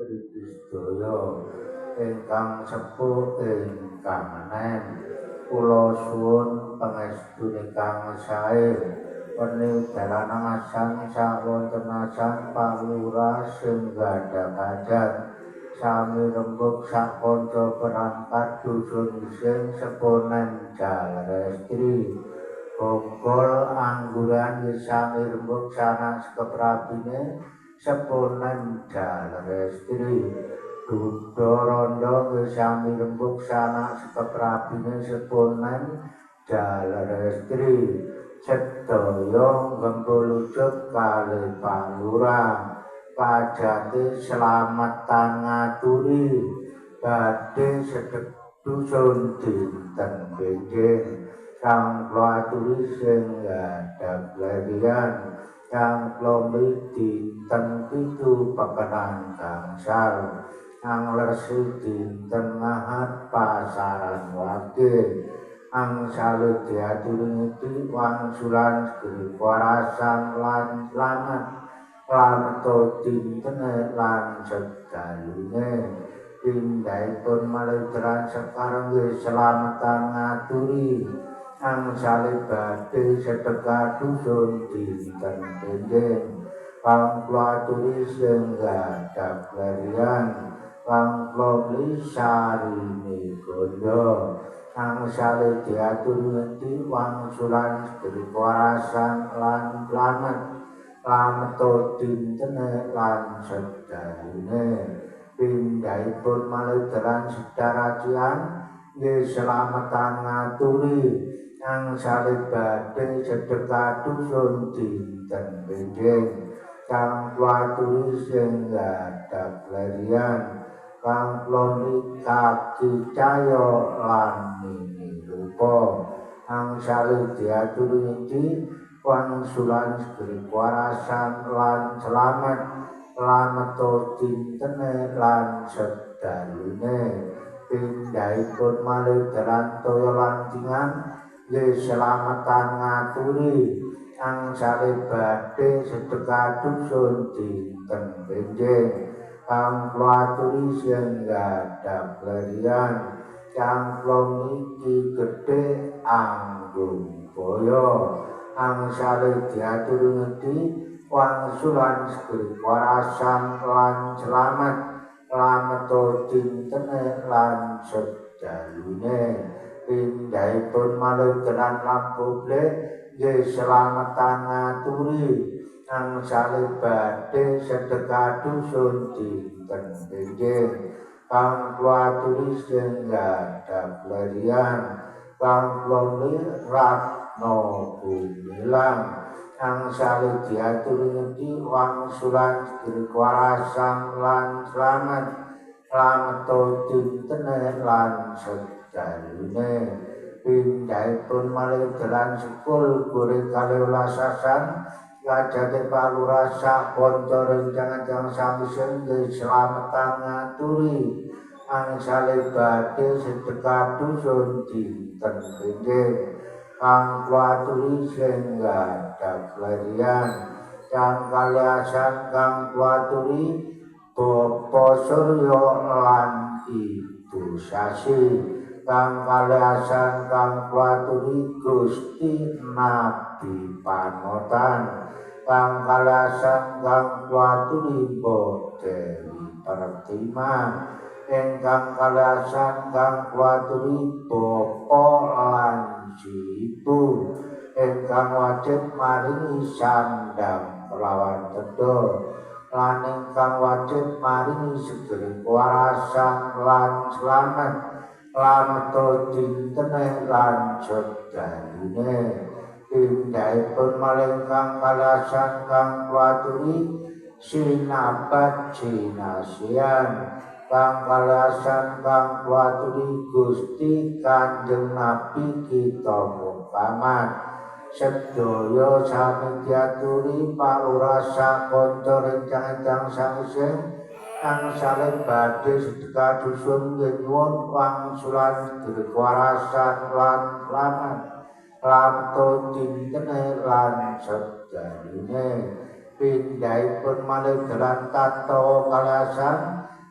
mriki sedaya ingkang sepuh ingkang enem. Kula suwun pangestune kang sae werni dalan asan sawonten asan Pak Lurah sing gadah hajat sami rembug sak kanca perangkat dusun sing seponen Jalerestri Bogol angguran sami rembug sanak sekeprabine seponen Jalerestri Duda rondo sami rembug sanak sekeprabine seponen Jalerestri sedaya gembul ujug kalih Pak Lurah kajate slametan ngaturi badhe sedhek dusun dinten benjing kang kula aturi sing gadhah lerian kang kula dinten 7 pekenan gangsal anglersi dinten Ahad pasaran wage angsale diaturi ngeti wangsulan segeri warasan lan slamet lameto dintene lan sedalune pindhaipun malih dalan sekarang nggih slametan ngaturi angsale badhe sedekah dusun dinten benjing kang kula aturi sing gadhah lerian kang kula sarine gondo angsale diaturi ngeti wangsulan segeri warasan lan slamet lameto dintene lan sedalune pindhaipun malih dalan sedaracian nggih slametan ngaturi angsale badhe sedekah dusun dinten benjing kang kula aturi sing gadhah lerian kang kula kaki cahya lan nini rupa angsale diaturi ngeti wangsulan segeri warasan lan slamet lameto dintene lan sedalune pindhaipun malih dalan toya lantingan nggih slametan ngaturi angsale badhe sedekah dusun dinten benjing kang kula aturi sing gadhah lerian kang kula niki gedhe anggung baya angsale diaturi ngeti wangsulan segeri warasan lan slamet lameto dintene lan sedalune pindhaipun malih dalan lampu blek nggih slametan ngaturi angsale badhe sedekah dusun dinten benjing kang kula aturi sing gadhah lerian kang kula ratna gumilang angsale diaturi ngeti wangsulan segeri warasan lan slamet lameto dintene lan sedalune pindhaipun malih dalan sekul gore kalih welasasan kajate Pak Lurah sak kanca rencang-rencang sami sing slametan ngaturi angsale badhe sedekah dusun dinten benjing kang kula aturi sing gadhah lerian kang kaliasan kang kula aturi Bapa Surya lan Ibu Sasi kang kaliasan kang kula aturi Gusti Nabi Panotan kang kaliasan kang kula aturi Mbok Dewi Pertima ingkang kaliasan kang kula aturi Bapa lan Ibu ingkang wajib maringi sandhang kelawan tedha lan ingkang wajib maringi segeri warasan lan slamet lameto dintene lan sedalune pindhaipun malih kang kaliasan kang kula aturi sinabat jinasian kang kaliasan kang kula aturi Gusti Kanjeng Nabi kita Muhammad sedaya sami diaturi Pak Lurah sak kanca rencang-rencang sami angsale badhe sedekah dusun nggih nyuwun wangsulan kewarasan lan slamet lamto dintene lan sedalune pindhaipun malih dalan tata kalasan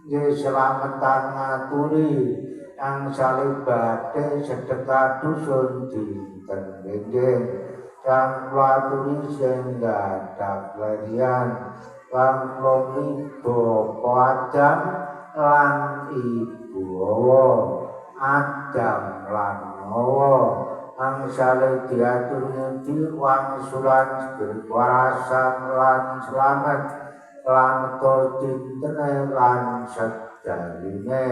nggih slametan ngaturi angsale badhe sedekah dusun dinten benjing kang kula aturi sing gadah klerian kang kula Bapak Adam lan Ibu Hawa Adam lan Hawa angsale diatur ngendi wangsulan kewarasan lan slamet slamet dintene lan sedaline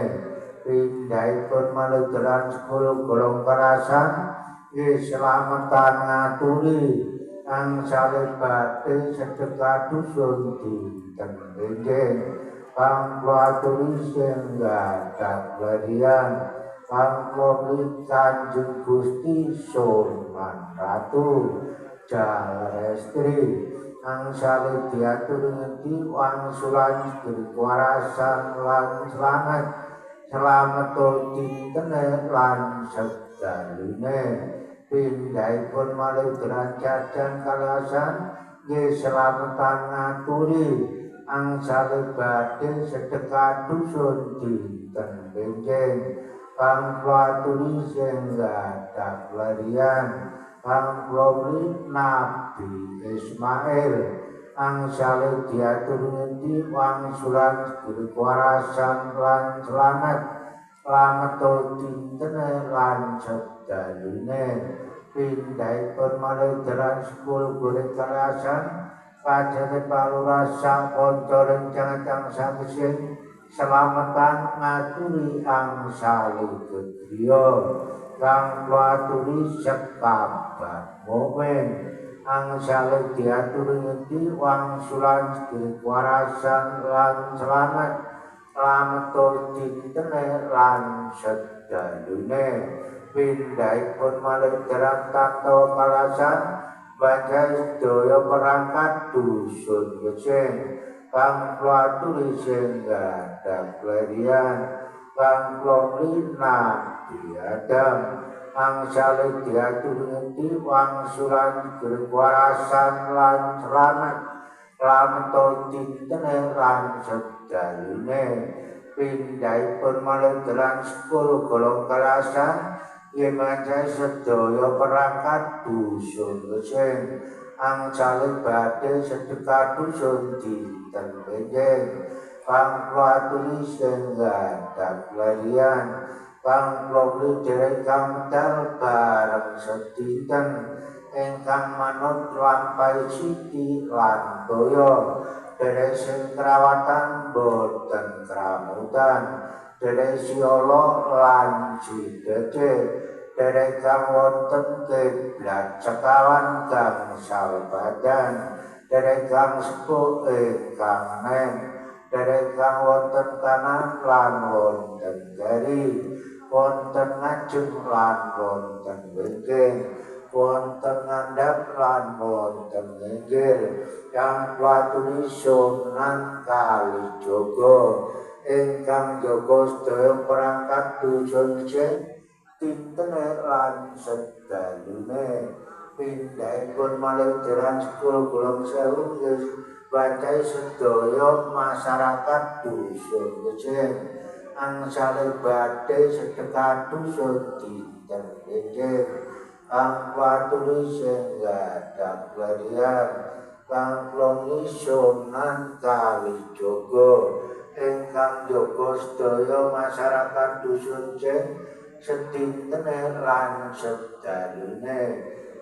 pindhaipun malih dalan sekul golong kerasan nggih slametan ngaturi angsale badhe sedekah dusun dinten benjing kang kula aturi sing gadah klerian kang kula Kanjeng Gusti Sunan Ratu Jalestri angsale diatur ngendi wangsulan kewarasan lan slamet slamet dintene lan sedaline pindhaipun malih dalan jajan kalasan nggih slametan ngaturi angsale badhe sedekah dusun dinten benjing kang kula aturi sing gadah klerian kang kula Nabi Ismail angsale diatur ngendi wangsulan kewarasan lan slamet slamet dintene lan sedaline pindhaipun malih dalan sekul golek kalasan pajane palurah sang kanca rencang sangsing slametan ngaturi angsale gegriya kang kula aturi sekabar mukmin angsale diaturi ngendi wangsulan kewarasan lan slamet slamet dintene lan sedaline pindhaipun malih dalan tanto kalasan baca sedaya perangkat dusun gesing kang kula aturi sing gadah klerian kang kula Nabi Adam angsale diaturi ngendi wangsulan kewarasan lan slamet slamet dintene lan sedaline pindhaipun malih dalan sekul golong kalasan nggih mancai sedaya perangkat dusun gesing angsale badhe sedekah dusun dinten benjing kang kula aturi sing gadah klerian kang kula derek kang medal bareng sedinten ingkang manut lampahi siti lan toya derek sing krawatan boten kramutan derek siala lan sidece derek kang wonten kiblat sekawan gangsal badan derek kang sepuh ingkang nem derek kang wonten kanan lan wonten keri wonten ngajeng lan wonten wingking wonten ngandhap lan wonten nginggil kang kula aturi Sunan Kalijaga ingkang jaga sedaya perangkat dusun dintene lan sedalune pindhaipun malih dalan sekul golong sewu nggih bacae sedaya masyarakat dusun gesing angsale badhe sedekah dusun dinten benjing kang kula aturi sing gadah klerian kang kula Sunan Kalijaga ingkang jaga sedaya masyarakat dusun sedintene lan sedalune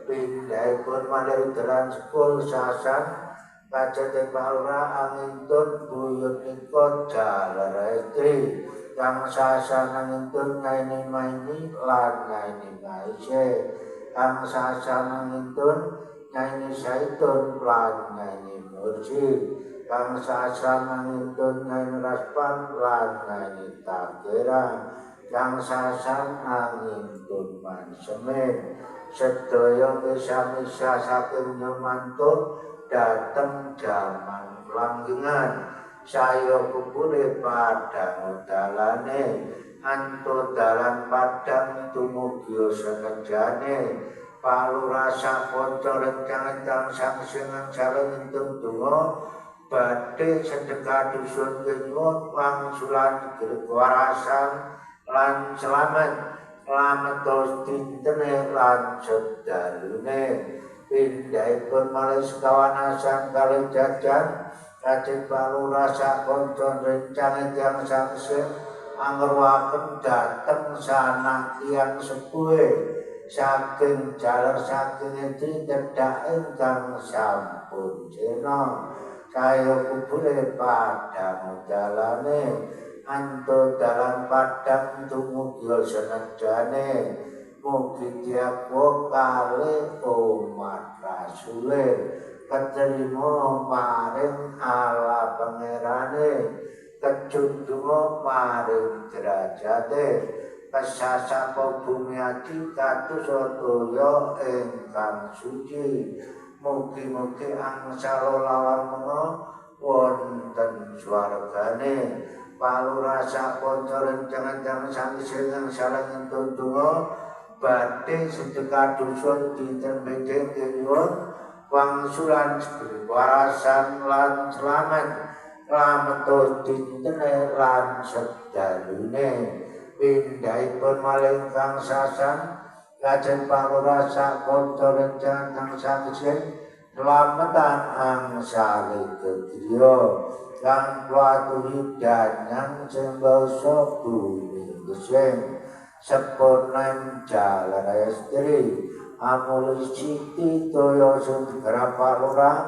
pindhaipun malih dalan sekul sasan kajate palurah angintun buyut nika jalerestri kang sasan angintun ngaini maini lan ngaini maise kang sasan angintun ngaini saitun lan ngaini mursi kang sasan angintun ngaini raspan lan ngaini takira kang sasan angintun mansemen sedaya sami saking nyemantuk dateng jaman langgengan saya kubure padang dalane anto dalan padang tumugi senejane palurah sakanca rencang-rencang sang seneng sareng entung donga Badhe sedekah dusun nyuwun wangsulan kewarasan lan selamat slamet dintene lan sedalune. Pindhahipun malih sekawan asan kalih jajan kajeng Pak sak kanca rencang tiyang sangsih angruwaken dhateng sanak tiyang sepuhe saking jaler saking istri cedhak ingkang sampun sena. Saya kubure padang dalane anto dalan padang dumugi senejane mugi diaku kalih umat rasule keterima paring ala pangerane kecundunga paring derajate kesasapa bumi ati kados toya ingkang suci. Mugi-mugi angsala lawang menga wonten swargane. Palurah sak kanca rencang-rencang sami saling ngentun donga badhe sedekah dusun dinten benjing nyuwun wangsulan warasan lan selamat slamet dintene lan sedalune. Pindhahipun malih kang sasan lajeng Pak sak kanca rencang sami slametan angsale gegriya kang kula danyang sing basa bumi gesing seponan jalan estri amuli siti toya sing digarap Pak Lurah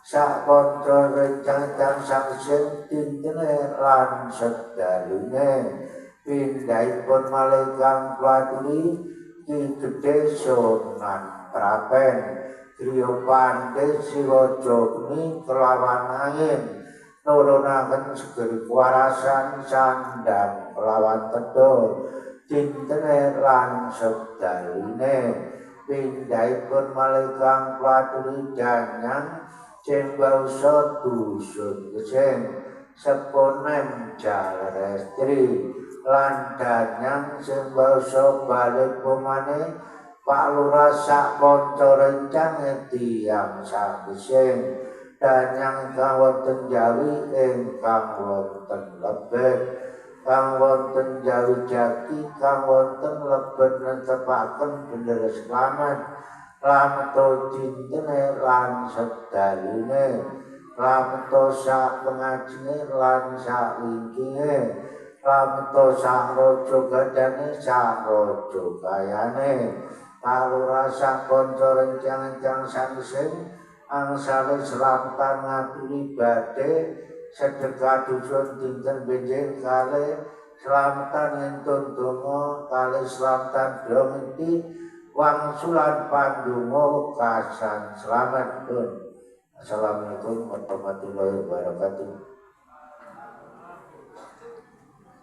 sak kanca rencang sami dintene lan sedalune. Pindhahipun malih kang kula Ki Gedhe Sunan Prapen griya pandhe Siwa Jogni kelawan angin nurunaken segeri kuwarasan sandang kelawan tedha dintene lan sedalune. Pindhahipun malih kang kula aturi danyang sing basa dusun gesing seponen jaler estri lan danyang sing basa balik pomane Pak Lurah sak kanca rencange tiyang sagesing danyang kang wonten Jawi ingkang wonten lebet kang wonten Jawi Jati kang wonten lebet netepaken bener selamat slamet dintene lan sedalune slamet sak pengajine lan sak wingkinge slamet sak raja gadane sak raja kayane. Pak Lurah sak kanca rencang-rencang sangsing angsale slametan ngaturi badhe sedekah dusun dinten benjing kalih slametan ngentun donga kalih slametan dong iki wangsulan pandonga kasan slamet pun. Assalamualaikum warahmatullahi wabarakatuh.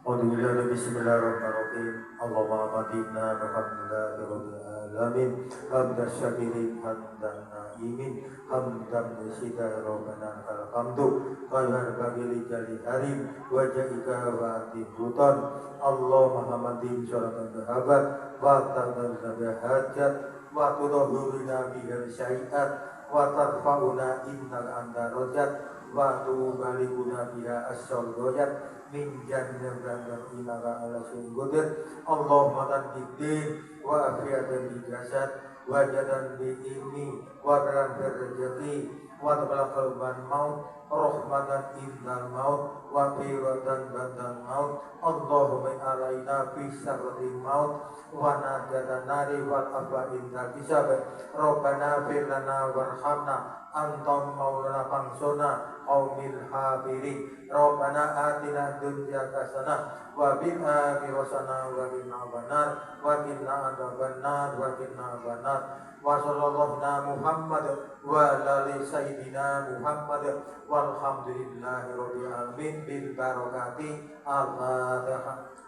Bismillahirrahmanirrahim. Allahumma madina alhamdulillahi rabbil alamin. Hamdan syakirin hamdan naimin hamdan yasida rabbana lakal hamdu khairan bagi jali harim wajhika wa ati hutan. Allahumma hamadin syaratan dhahabat wa tanzal hajat wa tudahhiruna biha syai'at wa tarfa'una innal anta rajat wa tubaliguna biha as-sawdayat min jannah dan inaka ala syai'in qadir. Allahumma tanbidin wa afiyatan bi jasad wa jadan bi ilmi wa karam bi rezeki wa tabala qalban maut rahmatan indal maut wa firatan badal maut. Allahumma alaina fi syarril maut wa najatan nari wal afa indal hisab. Rabbana fir lana warhamna antam maulana fansuna qaumil habirin. Rabbana atina dunya hasanah wa fil akhirati hasanah wa qina adzabannar wa qina adzabannar wa qina adzabannar. Wa sallallahu ala Muhammad wa ala ali sayyidina Muhammad walhamdulillahi rabbil alamin bil barakati. Al-Fatihah.